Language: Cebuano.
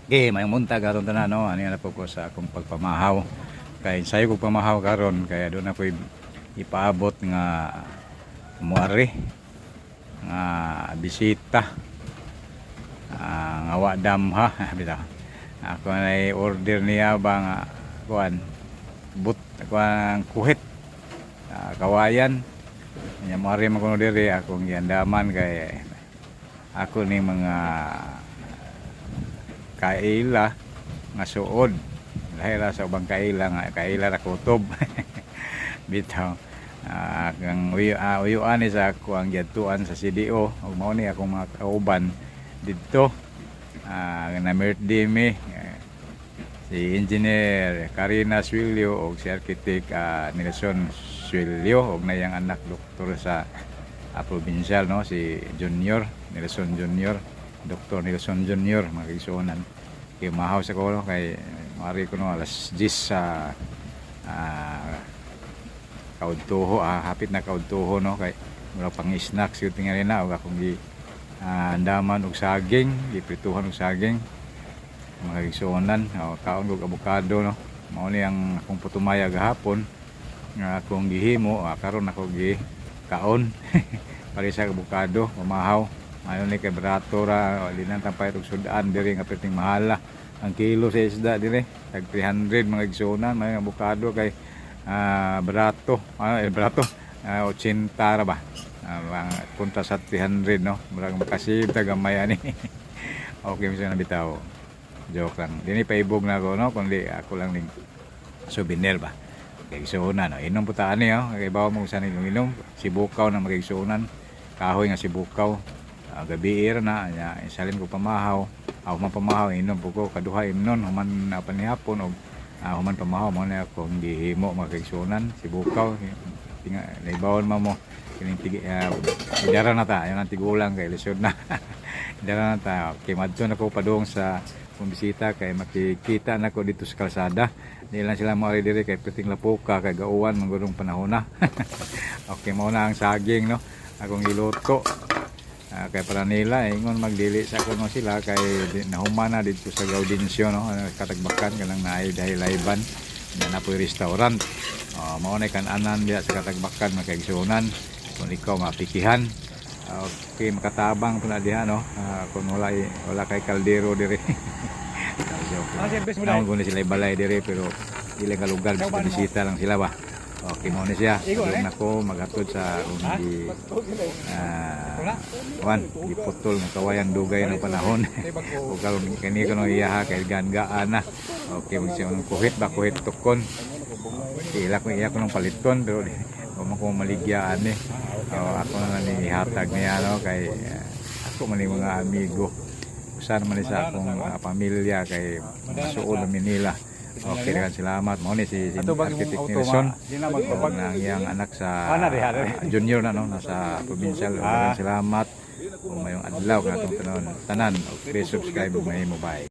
Okay, mayong buntag aron tanan, no. Ani na po ko sa akong pagpamahaw. Kay sayo ko pamahaw karon, kaya doon ako ipaabot nga muari nga bisita. Ah, nga wa damha bitaw. Ako na order niya ba nga kuan but kuan kuhit, ah, kawayan. Nya muari man kuno diri, akong giandaman kay ako ni mga kaila nga suod, lahi ra sa ubang kaila nga kaila ra kutob bitaw. Ah, kang uyo, ah, uyuan ni sa ako ang giadtuan sa CDO ug mao ni akong mga kauban didto. Ah, na birthday mi, eh, si Engineer Karina Suelio ug si Architect, ah, Nelson Suelio ug nayang anak doktor sa, ah, provincial, no, si Junior Nelson Junior, Dr. Nelson Junior, mga kaigsuonan. Kay mahaw sa ko, no, kay mari ko no alas 10 sa, ah, kaudtuho, ah, hapit na kaudtuho, no, kay mura pang snacks yun tingali na ug akong gi, ah, andaman og saging, giprituhan og saging, mga kaigsuonan. O, kaon og abokado, no. Mao ni ang akong putumaya gahapon nga akong gihimo, ah, karon ako gi kaon pare sa abokado pamahaw. Ayon ni kay barato ra, di na tampay og sudan diri nga perting mahala ang kilo sa isda dire, tag 300, mga igsuonan. May abokado kay, ah, barato, ah, eh, barato, ah, 80 ra ba, ah, punta sa 300, no. Murag makasib ta gamay ani. Okay mi na bitaw, joke lang dini, paibog na ako, no, kundi ako lang ning souvenir ba kay igsuonan, no. Inom po ta ani, oh, kay bawo mo sa inom inom sibukaw na, mga igsuonan, kahoy nga sibukaw. Ah, gabi ra na nya, isalin ko pamahaw ako man pamahaw, inom po ko kaduha imnon human na panihapon og, ah, human pamahaw. Mo na akong gihimo, mga kaigsuonan, sibukaw. Tinga naibawon ma mo kining tigi, idara na ta ayon ang tigulang kay lisod na idara na ta. Okay, madto na ko padung sa kung bisita kay makikita na ko dito sa kalsada. Di lang sila mo diri kay piting lapuka kay gauwan manggurong panahon na. Okay, mao na ang saging, no, akong giluto. Ah, kay para nila ingon magdili sa kuno sila kay nahuman na dito sa Gaudencio, no, ano, Katagbakan kanang naay dahil layban na na po'y restaurant. Oh, mao na kan-anan diya sa Katagbakan, mga kaigsuonan, kung ikaw mapikihan. Okay, makatabang po na diha, no. Ah, kung wala wala kay kaldero diri. Joke lang. Ah, service mo. Naon ko ni sila balay diri pero dili ka lugar, basta bisita lang sila ba. Okay, mao ni siya. Igo, eh? Padung na ko maghatod sa akong gi, ah, wan, giputol nga kawayan dugay ng panahon. O karon kini ko no iyaha kay gaan-gaan na. Okay, mag siya kuhit ba, kuhit tukon. Okay, ila ko iya ko nung paliton pero di wa man ko maligyaan ni. Oh, ako na lang ni ihatag niya, no, kay, ah, ako man ni mga amigo. Usa naman ni sa akong, ah, pamilya kay masuod na Manila. Okay, daghang salamat. Mao ni si Ato bang imong Architect auto Nelson. di na magbabag? Ang iyang anak sa Ah, na diha, diha. Junior na, no, nasa provincial. Ah. Daghang salamat. Ug mayong adlaw kanatong tanan. Tanan, please subscribe, mahimo, bye.